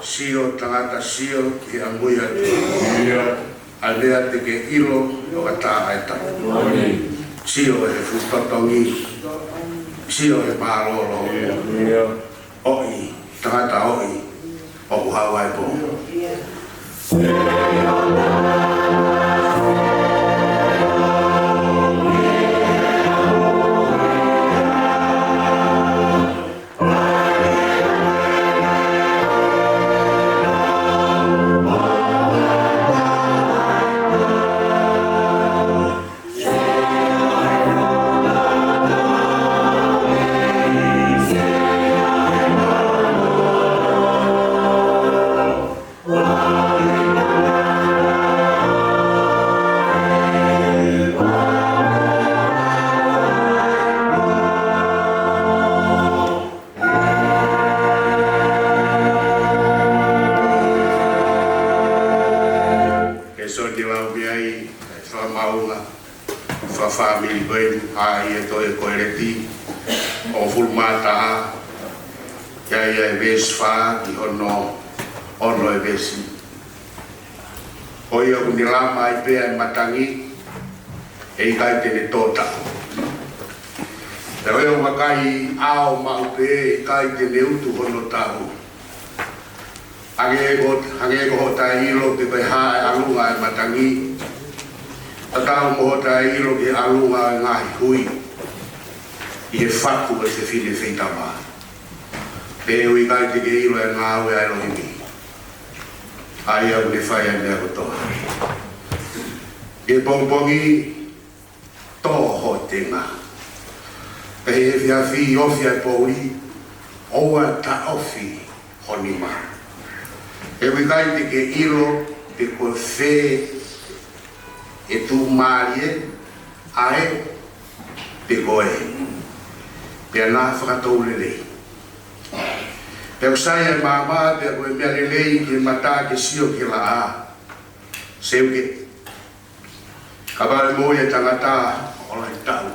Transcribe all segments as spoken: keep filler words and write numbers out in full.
Sio tangata, sio ki he ʻamui atu. ʻA e meʻa te ke ʻilo ʻo ka tā ʻa e tau. Sio he fuʻu totongi. Sio he mālōlō. ʻOi, tangata ʻoi, ʻoku haʻu ʻa e pō. Ke sio ki he lau mei ai, ʻa e fakamaʻunga fakafāmili ko eni, ʻa ia ʻoku toe ko e leti ʻo fulu mā taha, ʻa ia ʻa e veesi fā ki hono ono ʻo e veesi. Ko ia ʻoku ne lama ai pē ʻa e matangi, ʻe ʻikai te ne tō taʻu. Pea ko e vakai ʻao maʻu pē, ʻe ʻikai te ne utu hono taʻu. Hangē ko, hangē ko hoʻo taʻeʻilo pe ko e hā e ʻalunga ʻo e matangi, tatau mo hoʻo taʻeʻilo ki he ʻalunga ʻo e ngaahi hui ʻi he fatu ʻo e fefine feitama. Pea ʻe ʻikai te ke ʻilo ʻa e ngāue ʻa ʻElohimi, ʻa ia ʻoku ne fai ʻa e meʻa kotoa. ʻI he pongipongi, tō ho tenga. Pea ʻi he efiafi, ofi ʻa e poʻuli, ʻoua ʻe taʻofi ho nima. ʻE ʻikai te ke ʻilo pe ko fē ʻe tuʻumālie, ʻa ē pe ko ē. Pea na fakatou lelei. Pea ʻoku sai ʻa e maama, pea ko e meʻa lelei ki he mata ke sio ki he laʻā. Seuke. Kapau ʻe moʻui ʻa e tangata ʻo lahi taʻu,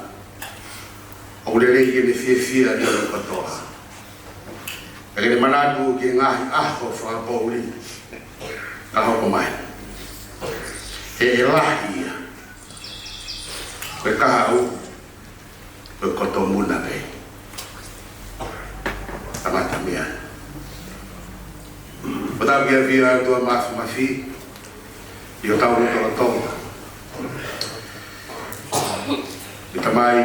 ʻoku lelei ke ne fiefia ʻi hono kotoa. Pea ke ne manatu ki he ngaahi ʻaho fakapoʻuli ka hoko mai. He ʻe lahi ia. Ko e kahaʻu, ko e koto muna pē. Kamata mei ai. Ko tau kia fia ʻOtua Māfimafi, ʻi hotau lotolotonga. ʻI Tamai,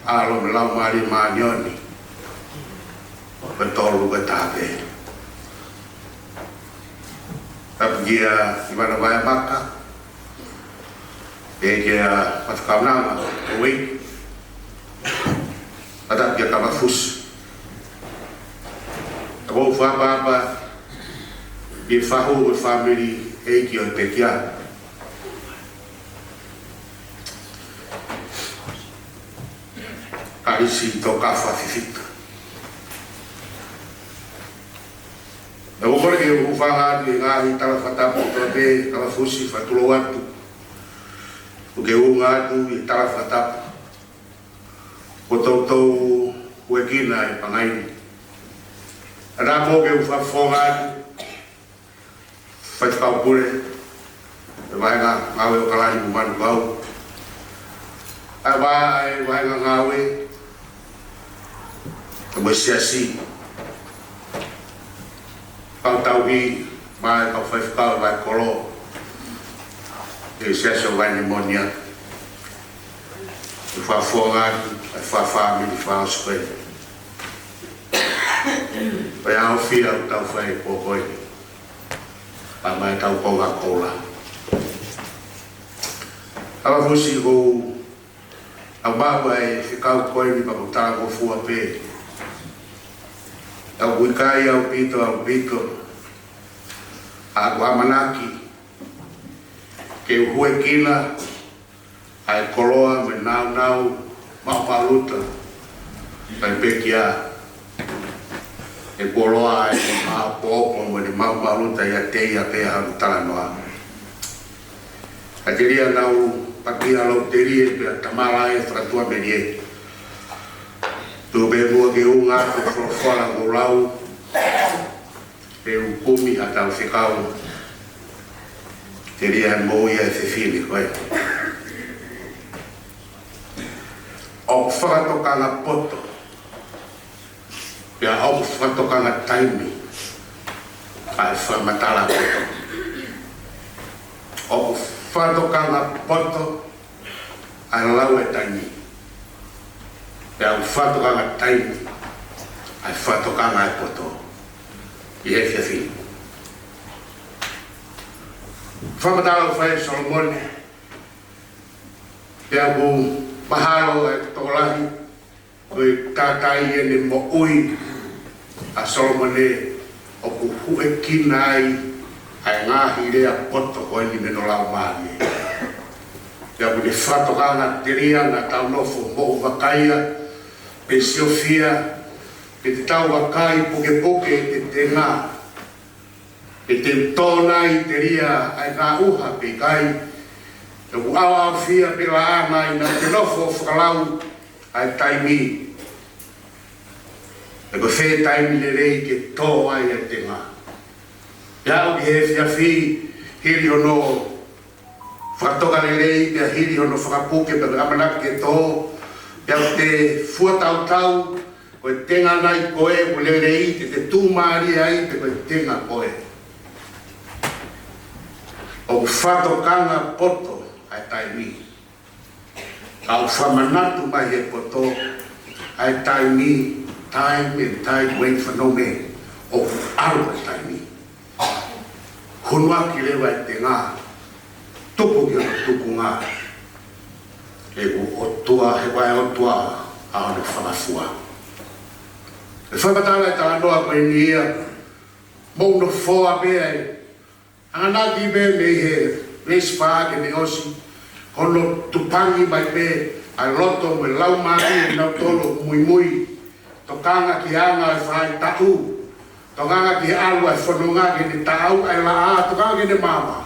ʻAlo mo e Laumālie Māʻoniʻoni, ko e tolu ko e taha pē. Tapu kia Ivana Vaimaka, pea kia Matakaunanga ʻo e ʻEiki. Tapu kia Kavafusi. Ka ʻoku ou fakaʻapaʻapa ki he fahu ʻo e fāmili ʻeiki ʻo e pekia. Kalisi Tokafa Fifita. Pea ʻoku ou kole ke u hūfanga atu he ngaahi tala fakatapu kotoa pē, Kavafusi, fakatulou atu. ʻOku ke unga atu he tala fakatapu kuo toutou huekina ʻe he pangai ni. ʻA ia ʻoku ou fakafofonga atu, Faifekau Pule, ʻa e vaʻinga ngāue ʻo Kalani mo Manukau. ʻA e va-, ʻa e vaʻinga ngāue, ʻa e mo e siasi. Kau tauhi, mo e kau faifekau ʻa e kolo. ʻE siasi ʻo Vainimonia. ʻOku fakafofonga atu, ʻa e fakafāmili fakaʻosi ko ē. ʻOku ʻaofia ʻetau fai ko ē. Pea mo ʻetau konga koula. Kavafusi, ʻoku ou ʻamanaki ʻa e fekau ko eni pea ʻoku ou talangofua pē. ʻOku ʻikai ʻaupito, ʻaupito. ʻOku ou ʻamanaki ke u huekina ʻa e koloa mo e nāunau maʻumaʻuluta ʻa e pekia. ʻE koloa ʻa e maʻopoʻopo mo e maʻumaʻuluta ʻiate ia pea haʻu talanoa. Ka telia nau pakia lau telie pea tamala e fakatuʻamelie. Tuku pē muʻa ke u unga atu he folofola mo lau. Te u kumi ha tau fekau telia moʻui ʻa e fefine ko ē. ʻOku fakatokanga poto, pea ʻoku fakatokanga taimi ʻa e fakamatala poto. ʻOku fakatokanga poto ʻa e lau ʻa e taimi, pea ʻoku fakatokanga taimi ʻa e fakatokanga ʻa e poto ʻi he efiafi ni. Fakamatala ʻoku fai ʻe Solomone, pea ʻoku mahalo ʻa e tokolahi ko e tatai ʻene moʻui ʻa Solomone ʻoku huʻekina ai ʻa e ngaahi lea poto ko eni mei hono laumālie. Pea ʻoku ne fakatokanga telia naʻa tau nofo moʻu vakaia, pe siofia, pe te tau vakai pukepuke ʻi he tenga, pe te tō nai telia ʻa e ngaahi ʻuha pe ʻikai. ʻOku ʻaoʻaofia pē laʻā mai naʻa te nofo fakalau ʻa e taimi, pe ko fē taimi lelei ke tō ai ʻa e tenga. Pea ʻoku ʻi he efiafi, hili hono fakatoka lelei, pea hili hono fakapuke, pea ʻamanaki ke tō, pea te fua tautau, ko e tenga nai ko ē ʻoku lelei, te te tuʻumālie ai, pe ko e tenga ko ē. ʻOku fakatokanga poto ʻa e taimi. Ka ʻoku fakamanatu mai he poto ʻa e taimi, time and tide wait for no man. ʻOku ʻalu ʻa e taimi. Hunuaki leva e tenga, tuku ki hono tukunga. He ko e ʻOtua, he ko e ʻOtua ʻa hono fakafua. ʻE fakamatala e talanoa ko eni ia, moʻunofoa pē ai. ʻAnganaki pē mei he veesi fā ke ne ʻosi, hono tupangi mai pē ʻa e loto mo e laumālie ʻo kinautolu ʻoku muimui. Tokanga ki he anga ʻo e faʻahitaʻu. Tokanga ki he ʻalu ʻa e fononga ke ne taʻau ʻa e laʻā, tokanga ke ne maama.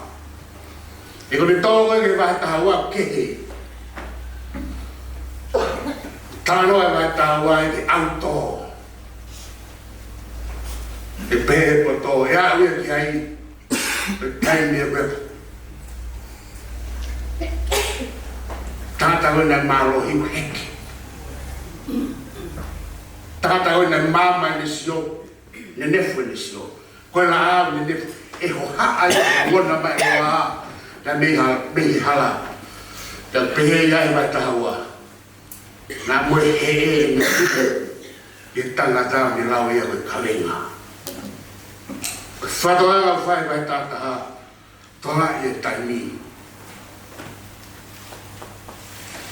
He ko ʻene tō ko ē ki he vahe taha ua kehe. Talanoa e vahe taha ua ʻi he ʻalu tō. ʻE pehē he poto, ʻe aʻu ia ki ai, ko e taimi ʻe ua. Tangata ko ē naʻe mālohi ʻo heke. Tangata ko ē naʻe maama ʻene sio, nenefu ʻene sio. Ko e laʻā nenefu, ʻe hohaʻa ia ʻo ʻoua naʻa mai ʻo ʻā, naʻe mei ha-, mei he hala. Pea pehē ia he vahe taha ua. Naʻa mo e heʻe ʻene tupu ʻi he tangata, ne lau ia ko e kavenga. Ko e fakatokanga ʻoku fai he vahe taha taha, tokanga ʻi he taimi.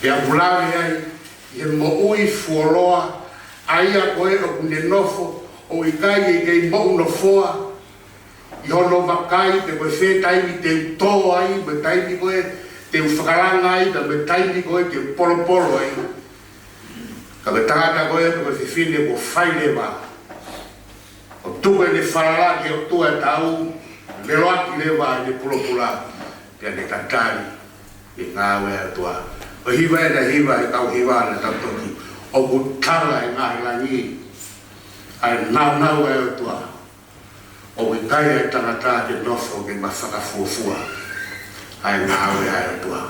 Pea ʻoku lave ai ʻi he moʻui fuoloa, ʻa ia ko ē ʻoku ne nofo, ʻoku ʻikai ke kei moʻunofoa, ʻi hono vakai pe ko e fē taimi te u tō ai, pe ko e taimi ko ē te u fakalanga ai, pe ko e taimi ko ē te u polopolo ai. Ka ko e tangata ko ē, pe ko e fefine kuo fai leva, ʻo tuku ʻene falala ki he ʻOtua ʻo tau, leloaki leva ʻene pulopula, pea ne tatali ki he ngāue ʻa e ʻOtua. Ko e hiva ē naʻe hiva ʻe he kau hiva naʻa tau toki, ʻoku tala ʻe he ngaahi langi ʻa e nāunau ʻa e ʻOtua. ʻOku ʻikai ʻa e tangata ke nofo ke mafakafuofua ʻa e ngāue ʻa e ʻOtua.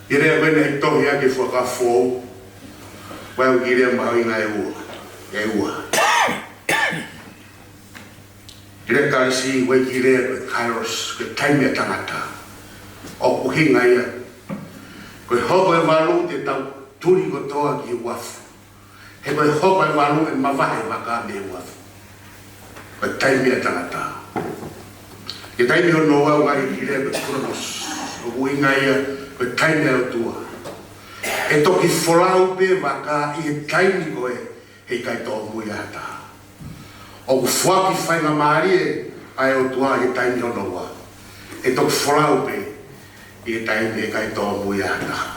Ko e lea ko ē naʻe tohi ʻaki ʻe Fuakava Foʻou, ʻoku ʻi ai e lea mahuʻinga ʻe ua, ʻe ua. Ko e lea Kalisi, ʻoku ʻi ai e lea ko e kairos, ko e taimi ʻa e tangata. ʻOku ʻuhinga ia, ko e hoko e valu te tau tuli kotoa ki he uafu. He ko e hoko e valu ʻe mavahe e vaka mei he uafu. Ko e taimi ʻa e tangata. Ko e taimi hono ua, ʻoku ʻi ai e lea ko e kronos, ʻoku ʻuhinga ia ko e taimi ʻa e ʻOtua. ʻE toki folau pē vaka ʻi he taimi ko ē, heʻikai tōmui ai ha taha. ʻOku foaki faingamālie ʻa e ʻOtua ʻi he taimi hono ua. ʻE toki folau pē ʻi he taimi heʻikai tōmui ai ha taha.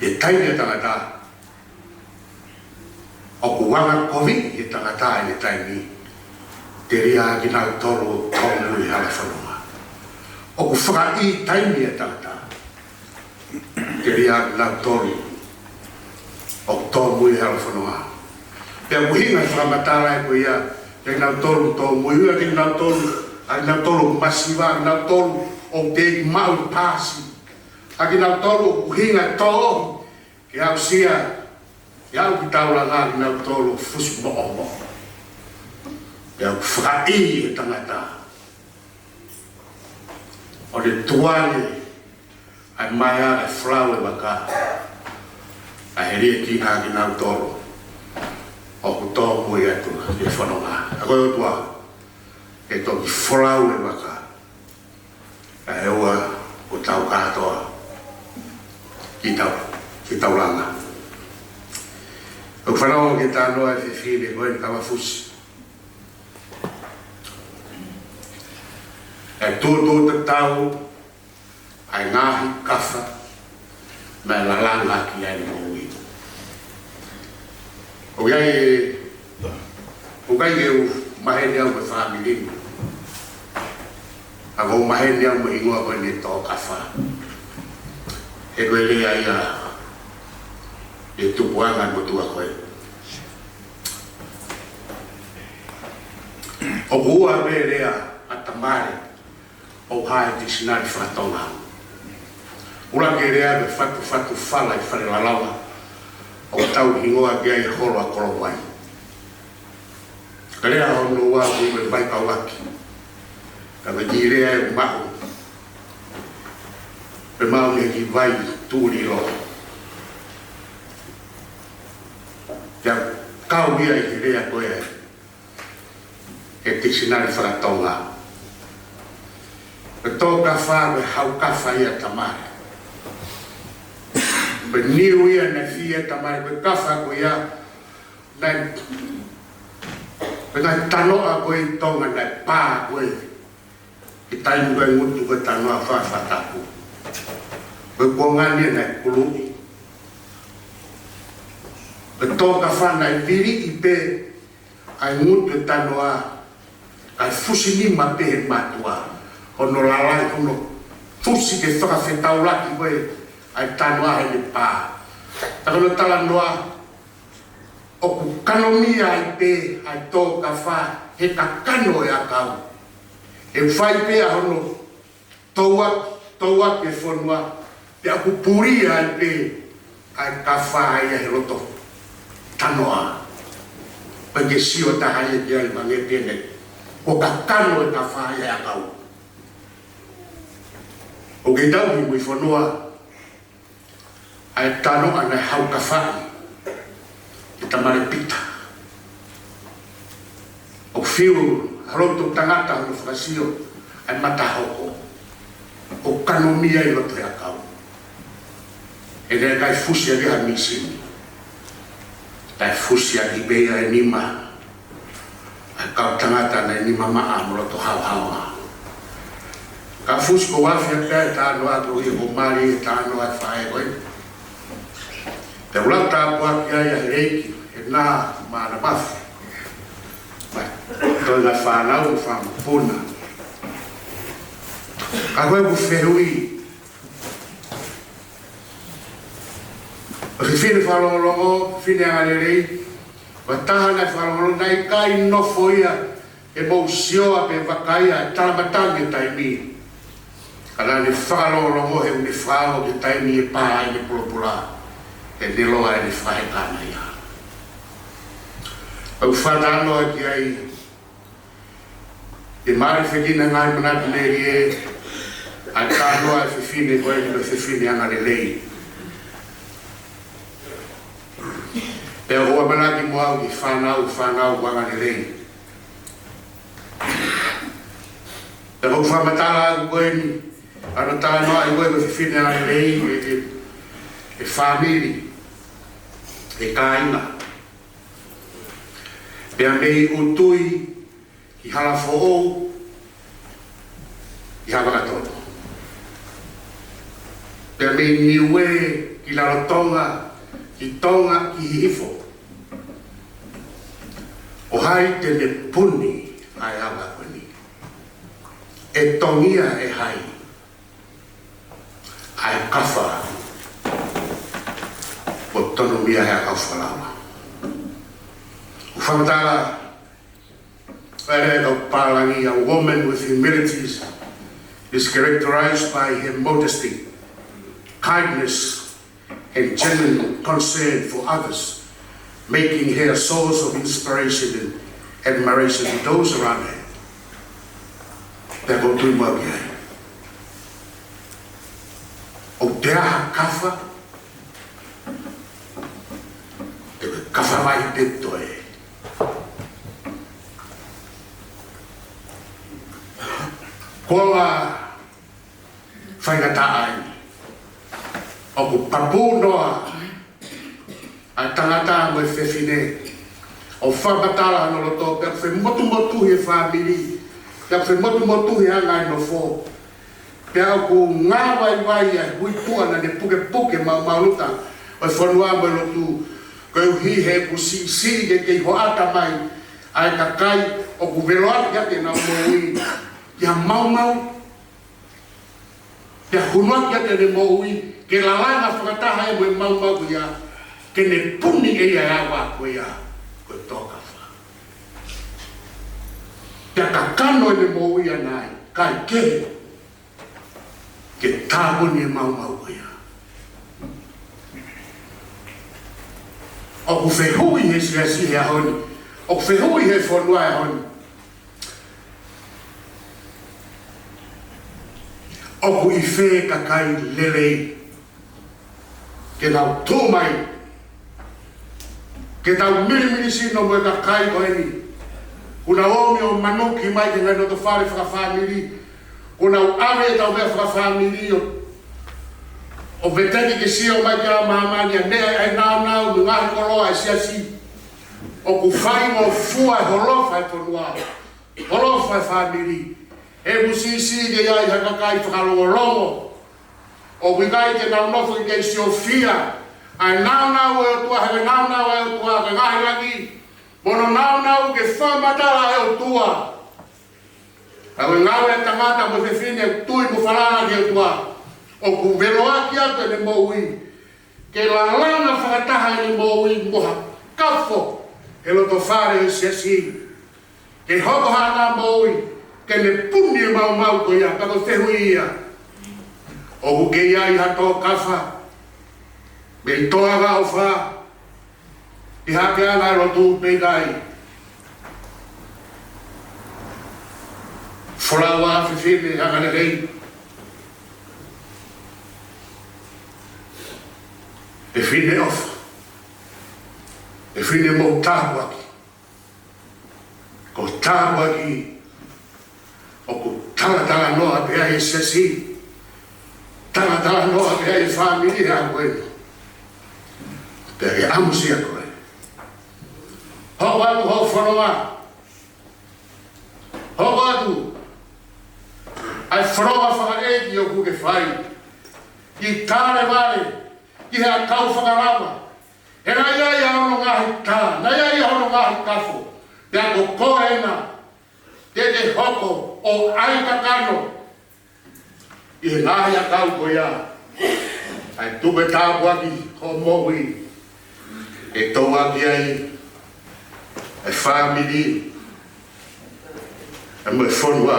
ʻI he taimi ʻa e tangata, ʻoku angakoviʻi ʻe he tangata ʻene taimi, telia kinautolu ʻoku tōmui he hala fononga. ʻOku fakaʻī taimi ʻa e tangata. Ke lea ʻa kinautolu ʻoku tōmui he hala fononga. Pea ʻoku ʻuhinga e fakamatala ko ia, ʻa kinautolu tōmui, ʻa kinautolu, ʻa kinautolu masiva, ʻa kinautolu ʻoku teʻeki maʻu paasi, ʻa kinautolu ʻoku ʻuhinga tō, ke aʻusia, ke aʻu ki taulanga ʻa kinautolu fusi moʻomoʻo. Pea ʻoku fakaʻi he tangata ʻo ne tuane ʻa e maea ʻa e folau e vaka, ʻa e heli e kinga ʻa kinautolu ʻoku tōmui atu he fononga. ʻA ko e ʻOtua, ke toki folau e vaka, ʻa e ua ʻo tau kātoa ki tau, ki taulanga. ʻOku fanongo ki he talanoa e fefine ko eni kava fusi. ʻE tuʻutuʻu tatau ʻa e ngaahi kafa naʻe lalanga ki ai e moʻui. ʻOku ʻi ai, ʻoku ʻikai ke u maheni au mo e fāmili ni. ʻA ko u maheni au mo e hingoa ko eni Tōkafa. He ko e lea ia ʻi he tupuʻanga motuʻa ko ē. ʻOku ua pē lea ʻa Tamale ʻoku hā he tikisinale faka-Tonga. ʻUluaki lea ko e fatufatu fala ʻi Falelalaua, ʻoku tau hingoa ki ai Holo ʻa Kolovai. Ka lea hono ua ko e Vaikauaki. Ka ko e kiʻi lea ʻe maʻu, pea maʻu mei he kiʻi vai tuʻu lilo. Pea kau ia ʻi he lea ko ē he tikisinale faka-Tonga. Ko e Tōkafa ko e hau kafa ia ʻa Tamale. Ko e niu ia naʻe fī ai ʻa Tamale, ko e kafa ko ia naʻe, ko e ngaahi tanoʻa ko ē ʻi Tonga naʻe pā ko ē he taimi ko ē ngutu ko ē tanoa fafatapu. Ko e kuonga ni naʻe kuluʻi. Ko e Tōkafa naʻe viliʻi pē ʻa e ngutu e tanoa, ʻa e fusi nima pē he mātuʻa. Hono lalai, hono fusi ke fakafetaulaki ko ē ʻa e tanoa heʻene pā. Ka ko hono talanoa, ʻoku kanomia ai pē ʻa e Tōkafa he kakano e ʻakau. ʻE fai pē ʻa hono touaki, touaki e fonua, pea ʻoku pulia ai pē ʻa e kafa ia he loto tanoa. Pea ke sio taha ia ki ai, hangē pē ne, ʻoku kakano e kafa ia he ʻakau. ʻOku kei tauhi mui fonua ʻa e tanoʻa naʻe hau kafaʻi ʻe Tamale Pita. ʻOku fiu ha loto tangata hono fakasio ʻa e matahoko, ʻoku kanomia ʻi loto he ʻakau. He naʻe ʻikai fusi ʻaki ha mīsini. Naʻe fusi ʻaki pē ia e nima ʻa e kau tangata naʻe nima maʻa mo loto haohaoa. Ka fusi ko ʻafi ʻa e talanoa ko ia, ko e mali e talanoa e faʻē ko ē. Pea ʻoku lau tāpuaki ai ʻa e ʻEiki, he naʻa ma na mafi. Mai, toe na fānau, fāmili puna. Ka ko e ʻoku fehuʻi, ʻa e fefine fakalongolongo, fefine angalelei, ʻa e taha naʻe fakalongolongo, naʻe ʻikai nofo ia he moʻui sioa pe vaka ia he talamatangi e taimi. Ka naʻa ne fakalongolongo he ʻoku ne fakaongo ki he taimi ʻe pā ai ʻene pulopula, ʻene loa, ʻene fakaheka ʻana ia. ʻOku ou fakatalanoa ki ai, ʻe mālifekina ngaahi manatu melie ʻa e talanoa e fefine ko eni, ko e fefine angalelei. Pea ʻoku ou ʻamanaki mo au ki he fānau, fānau angalelei. Pea ʻoku ou fakamatala atu ko eni, ʻa hono talanoaʻi ko ē ko e fefine angalelei, ʻe, ʻe, ʻe fāmili, ʻe kāinga. Pea mei ʻUtui ki Halafoʻou, ki Havakatoto. Pea mei Niuē ki Lalotonga, ki Tonga, ki Hihifo. Ko hai te ne puni ʻa e ava ko eni? ʻE tongia ʻe hai ʻa e kafa ʻo tonomia he ʻakau fakalava. ʻOku fakamatala ʻa e lea ʻa e kau pālangi, "A woman with humility is characterized by her modesty, kindness, and genuine concern for others, making her a source of inspiration and admiration to those around her." Pea ʻoku ou tui muʻa ki ai. ʻOku te aha kafa, te ke kafa mai pē toe. Ko e faingataʻa eni. ʻOku papū noa ʻa e tangata mo e fefine ʻo fakamatala hono loto, pea ʻoku femotumotuhi e fāmili, pea ʻoku femotumotuhi ʻa e ngaahi nofo. Pea ʻoku ngāvaivai ʻa e huituʻa naʻa ne pukepuke maumauʻi ʻa e fonua mo e lotu, koeʻuhi he ʻoku siʻisiʻi ke kei hoʻata mai ʻa e kakai ʻoku veloaki ʻenau moʻui ki ha maumau, pea hunuaki ʻenau moʻui ke lalanga fakataha ia mo e maumau ko ia, ke ne puni ʻe ia ʻa e ava ko ia ko e tōkafa. Pea kakano ʻenau moʻui ʻanautolu, kae kehe ke tāpuni e maumau ko ia. ʻOku fehuʻi he siasi he ʻaho ni, ʻoku fehuʻi he fonua he ʻaho ni, ʻoku ʻi fē kakai lelei ke nau tuʻu mai ke tau milimilisino mo e kakai ko eni, kuo nau ō mai ʻo manuki mai ki he ngaahi loto fale fakafāmili, kuo nau ʻave ʻetau meʻa fakafāmili ʻo, ʻo veteki ke sio mai ki ai ʻa māmani, ʻa e meʻa ʻa e nāunau mo e ngaahi koloa ʻa e siasi. ʻOku faingofua e holofa e fonua, holofa e fāmili, he ʻoku siʻisiʻi ke ʻi ai ha kakai fakalongolongo. ʻOku ʻikai ke nau nofo ke siofia ʻa e nāunau ʻa e ʻOtua, he nāunau ʻa e ʻOtua ko e ngaahi langi, mo hono nāunau ke fakamatala ʻa e ʻOtua. Ka ko e ngāue ʻa e tangata mo e fefine ʻoku tui mo falala ki he ʻOtua, ʻoku veloaki atu ʻenau moʻui ke lalanga fakataha ʻenau moʻui mo ha kafo he loto fale ʻo e siasi, ke hoko haʻanau moʻui ke ne puni e maumau ko ia. Pea ko e fehuʻi ia, ʻoku kei ʻi ai ha tōkafa mei Toa ʻAofa ʻi he ʻapiako ʻa e lotu pe ʻikai? Folaua fefine angalelei, fefine ʻofa, fefine moʻui tāpuaki. Ko e tāpuaki ʻoku talatalanoa pē ʻa e siasi, talatalanoa pē ʻa e fāmili he ʻaho ko eni. Pea ke ʻamusia koe. Hoko atu hoʻo fononga. Hoko atu ʻa e fononga fakaʻeiki ʻoku ke fai. Ke talevale ki he ʻakau fakalava. He naʻe ʻi ai ʻa hono ngaahi tā, naʻe ʻi ai ʻa hono ngaahi kafo. Pea ko koe ena te ke hoko ʻo ʻai kakano ʻi he ngaahi ʻakau ko ia, ʻa e tuku e tāpuaki hoʻo moʻui, ke tauʻaki ai e fāmili, ʻa mo e fonua.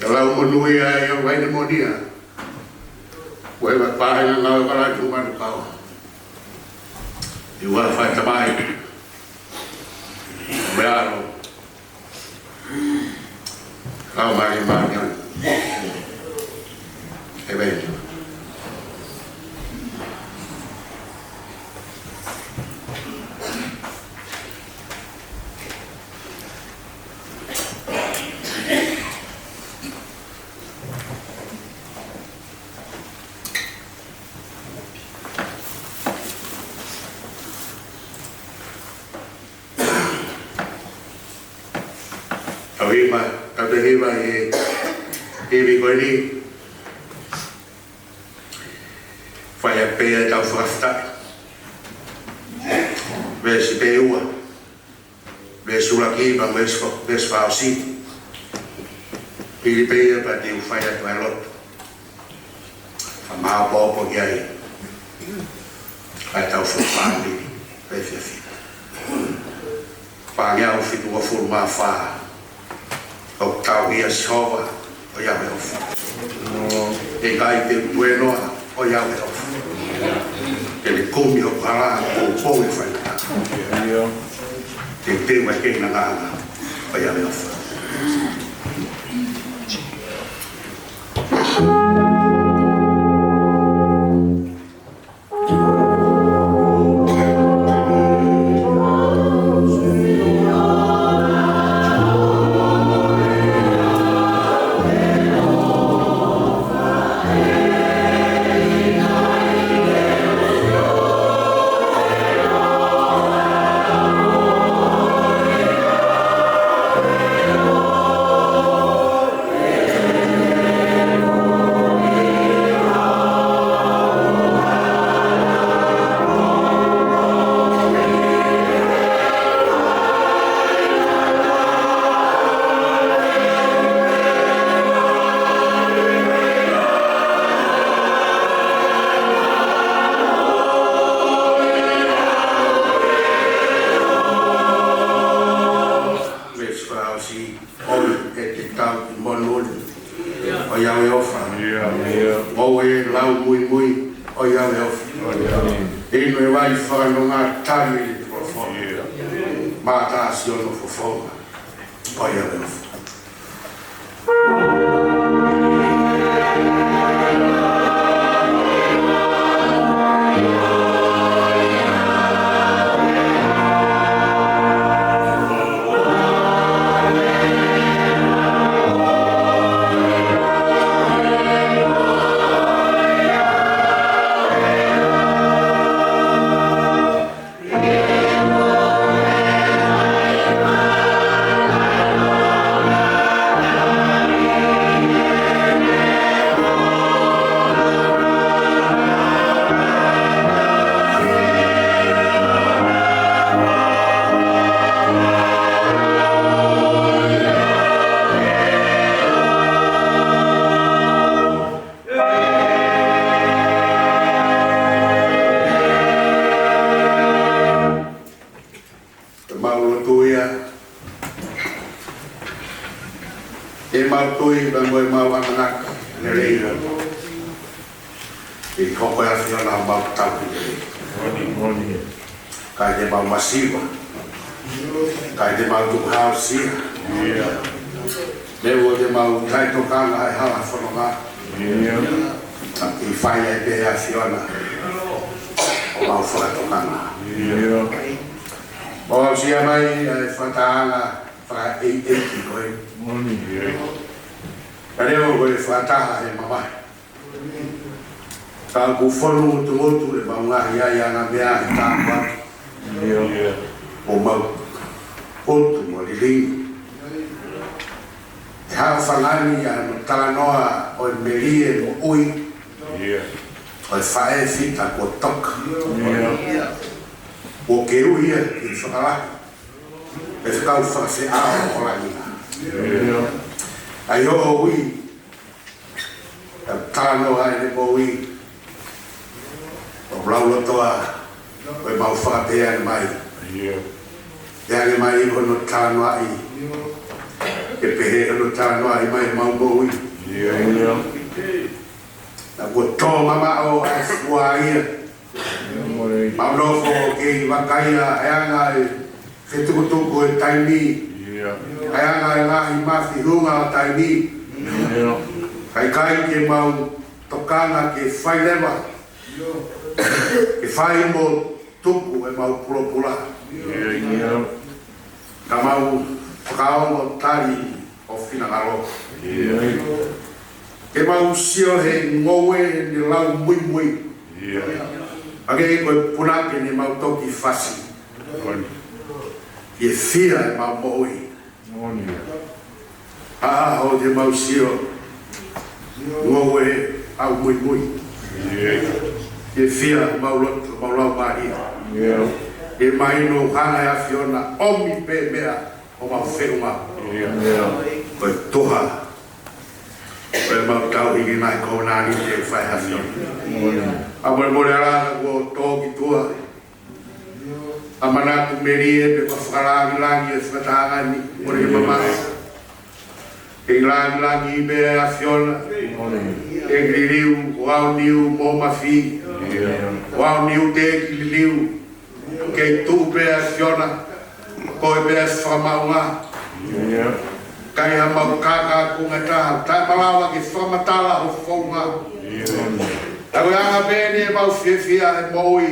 Ka lau monū ia ʻa e vai ni monia. Ko e vai pāhina ngāue kalai tūmanu kau. ʻI ua fai tamai. Meʻa ʻalu. Kau mai mai. E vai. Tau hima, tau te hima he ivi ko eni. Fai ʻa e pea tau fakafetaʻi. Veesi pē ua. Veesi ʻuluaki pea mo e veesi fo-, veesi fakaʻosi. Hili pē ia pea te u fai atu ʻa e lotu. Fakamāʻopoʻopo ki ai. ʻa e tau fāmili, ʻa e fiefia. Pangea ʻo fitu ua fulu mā fā, ʻoku tau ia Sihova, ʻoiauē ʻofa. ʻE ʻikai te u tuēnoa, ʻoiauē ʻofa. Ke le kumi ʻo kala, ʻo pō e fai. Te te wa ke na ngana, ʻoiauē ʻofa. Mesi fakaʻosi, ʻomi ʻe te tau ki monoli, ʻoiauē ʻofa. ʻIo, ʻio. ʻOua ʻe lau muimui, ʻoiauē ʻofa. ʻIo. Inu e vai fakanonga tali e folofola. ʻIo. Mata si ono fofonga, ʻoiauē ʻofa. Mau lotu ia. ʻE mau tui pea mo e mau ʻamanaki lelei. ʻE hoko ʻa e ʻAfiona ʻo mau tauhi lelei. ʻIkai te mau masiva. ʻIkai te mau tukuhausia. Neongo ʻete mau taʻetokanga he hala fononga. Ka ʻe fai ai pē ʻe he ʻAfiona ʻo mau fakatokanga. Mau aʻusia mai ʻa e fakatahaʻanga fakaʻeiʻeiki ko ē. Ka neongo ko e fakataha he mamahi, ka ʻoku fonu motumotu ʻemau ngaahi ʻaiʻanga meʻa he tāpuaki. ʻO mau potu mo lilingi. ʻE hao fangani ʻa hono talanoa ʻo e melie moʻui ʻo e faʻē fita kuo toka. Kuo ke ui ia ki he fakalahi ʻe fekau fakafeʻao ʻo langi. ʻA ia ʻoku ui ʻa e talanoa ʻene moʻui. ʻOku laulotoa ko e mau fakapehē ange mai. Pehē ange mai hono talanoaʻi. Ke pehē hono talanoaʻi mai ʻemau moʻui. Naʻa kuo tō mamaʻo ʻa e fua ia. Mau nofo kei vakai ʻa e anga e fetukutuku e taimi. ʻA e anga e ngaahi mafihuʻanga ʻo taimi. Kae ʻikai ke mau tokanga ke fai leva. Ke fai mo tuku ʻemau pulopula. Ka mau fakaongo tali ʻo finangalo. Ke mau sio he ngoue ʻene lau muimui. Hangē ko e punake ne mau toki fasi. Fiefia ʻemau moʻui. ʻA hoʻo te mau sio ngoue ʻa e muimui. Fiefia ʻemau loto, mau lau mahi. ʻE mai no hanga ʻe he ʻAfiona ʻomi pē meʻa ʻo mau feʻunga. Ko e toha. Ko e mau tau ʻi he ngaahi kovinānite ʻoku fai ʻe he ʻAfiona. ʻA molemole ala kuo tō ki tuʻa. ʻA manatu melie pē ko e fakalāngilangi ʻo e fakatahaʻanga ni, mole ke mamaʻo. Ke lāngilangi pē ʻa e ʻAfiona. Ke liliu, ʻo aʻu niu mo mafi. ʻO aʻu niu te ke liliu. Kei tuʻu pē ʻa e ʻAfiona. Ko e pē ʻa e fakamaʻunga. Kai ha mau kākā ko e ngataʻanga. Taʻe malava ke fakamatala ho founga. ʻA ko e anga pē eni ʻemau fiefia he moʻui.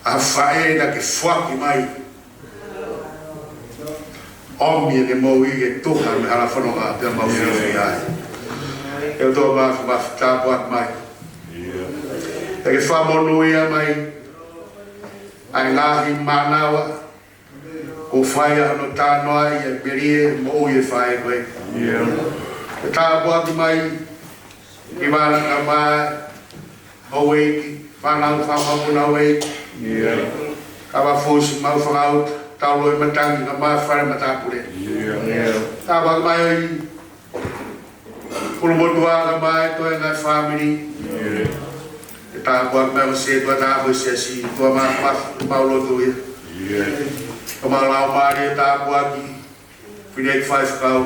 ʻA faʻē naʻa ke foaki mai. ʻOmi ʻene moʻui ke tuha mei he hala fononga pea mau fiefia ai. ʻE ʻOtua Māfimafi, tāpuaki mai. ʻE ke fakamonūʻia mai ʻa e ngaahi mānava kuo fai ʻa hono talanoa ʻi he melie moʻui ʻa e faʻē ko ē. ʻE tāpuaki mai ki he vānanga mai, houʻeiki, fānau, fānau, fānau houʻeiki. Kava Fusi, Mau Fakaʻuta, Taulo ʻi Matangi, kae ʻumaʻā e fale matāpule. Tāpuaki mai ʻa e kulumotuʻa kae ʻumaʻā e toenga e fāmili. ʻE tāpuaki mai ʻa e setuata ʻo e siasi, ʻOtua Māfimafi, mau lotu ia. Ko ʻemau laumālie, tāpuaki Fineʻeiki Faifekau.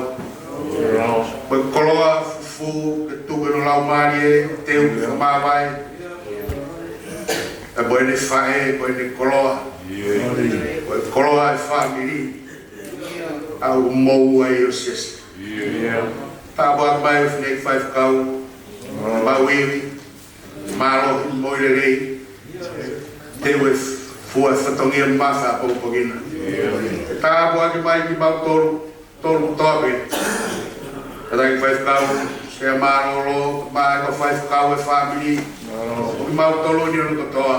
Ko e koloa fufū ke tuku ʻi hono laumālie, teu ke fakamāvae. Pea mo ʻene faʻē, ko ʻene koloa. Ko e koloa e fāmili. ʻA ʻoku moʻua ʻi ho siasi. Tāpuaki mai ʻa e Fineʻeiki Faifekau. Mau ivi. Mālohi mo e lelei. Teu e fua e fatongia mafa ʻapongipongi na. Tāpuaki mai kimautolu, tolu kotoa pē. Kātaki Faifekau Sea Mālōlō, kae ʻumaʻā e kau faifekau e fāmili. Kimautolu ni ʻo kotoa.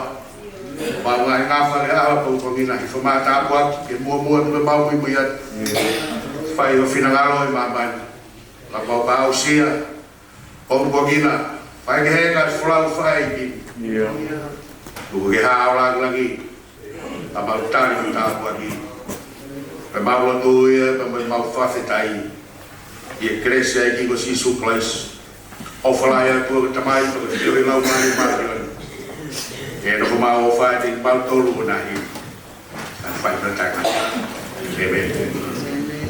Mau ngaahi ngafa ke ʻaho ʻapongipongi na, hifo mai e tāpuaki ke muʻomuʻa tuʻu ke mau muimui atu. Fai ho finangalo ʻi māmani. Ka mau pāusia ʻapongipongi na, fai ke heka e folau fakaʻeiki. Tuku ke hā ho lāngilangi. Ka mau tali mo tāpuaki. Pea mau lotu ia, pea mau fakafetaʻi. ʻI he kelesi ʻa e ʻEiki ko Sīsū Kalaisi. ʻOfa lahi ʻa e ʻOtua ko e Tamai, pea ko e feohi ʻa e Laumālie Māʻoniʻoni. ʻE nofo mo ʻofa ʻiate kimautolu ʻo nahi. Fai pē taimi. ʻĒmeni.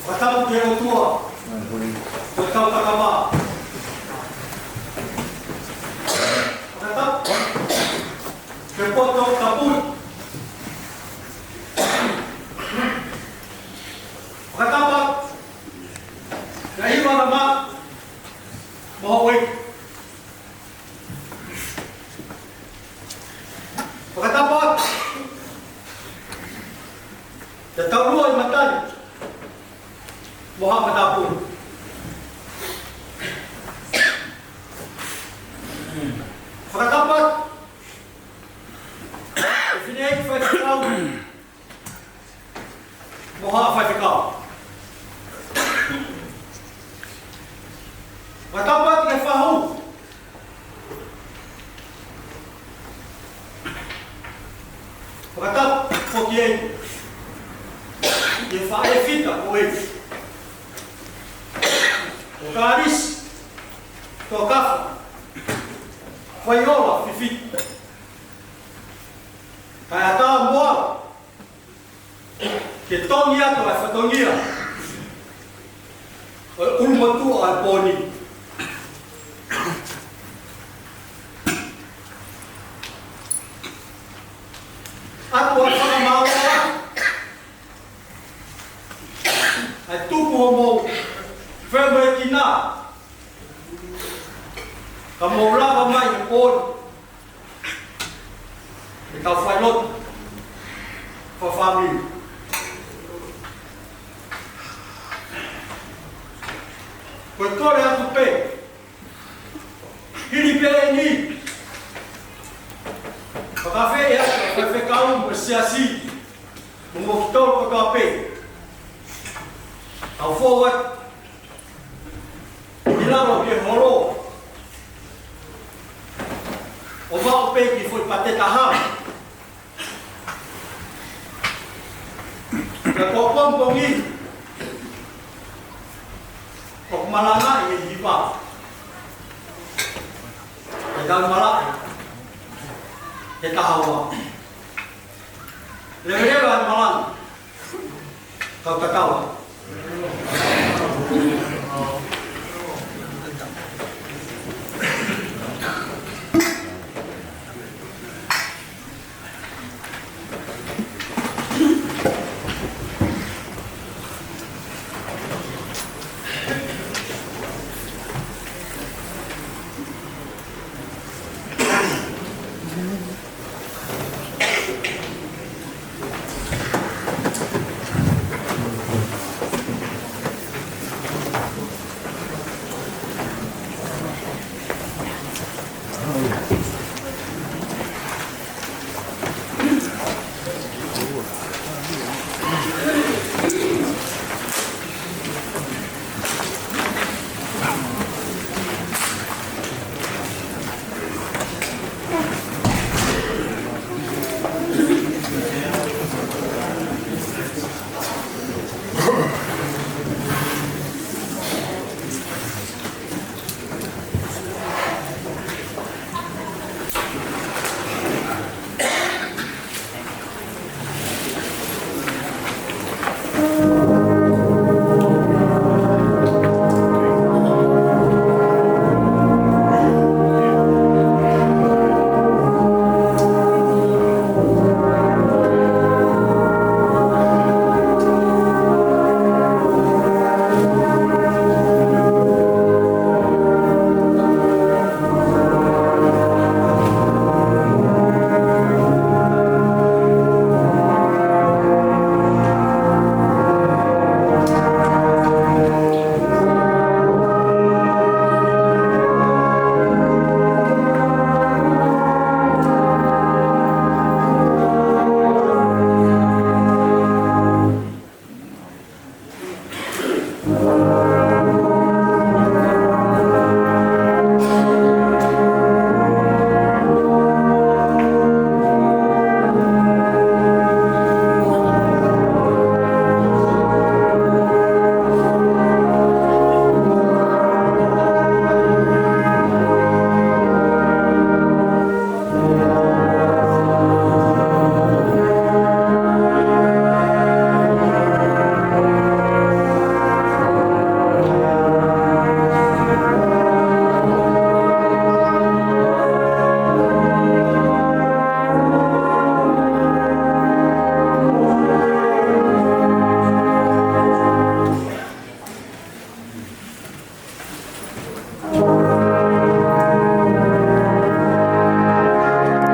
Fakatapu ki he ʻOtua. Ko e kau kakama. Fakatapu ki he poto tapu. Fakatapu ki he hiva na ma. Mo hoi. Fakatapu atu Fakatapu. Fakatapu atu ki he fineʻeiki faifekau mo haʻa faifekau. Fakatapu atu ki he fahu. Fakatapu foki ki he faʻē fita ko ē, ko Kalisi Tokafa Faiola Fifita. Kae ʻatā mo au ke totongi atu ʻa e fatongia ʻo e ʻulumotuʻa ʻo e pō ni. ʻOatu ʻa e fakamālō ʻa e tupu homou fāmili ki nā, ka mou lava mai he pō ni ke tau failotu fakafāmili. Ko e kole atu pē, hili pē eni, fakafeʻiloaki ʻa e faifekau mo e siasi, mo kimoutolu kotoa pē, tau fou atu ʻi lalo ki he holo ʻo maʻu pē kiʻi foʻi pate taha ka ko e pongipongi ʻoku malanga ʻi he hiva, ʻe tau malaʻe he kahawa. Leveleva ʻa e malanga, kau tatau.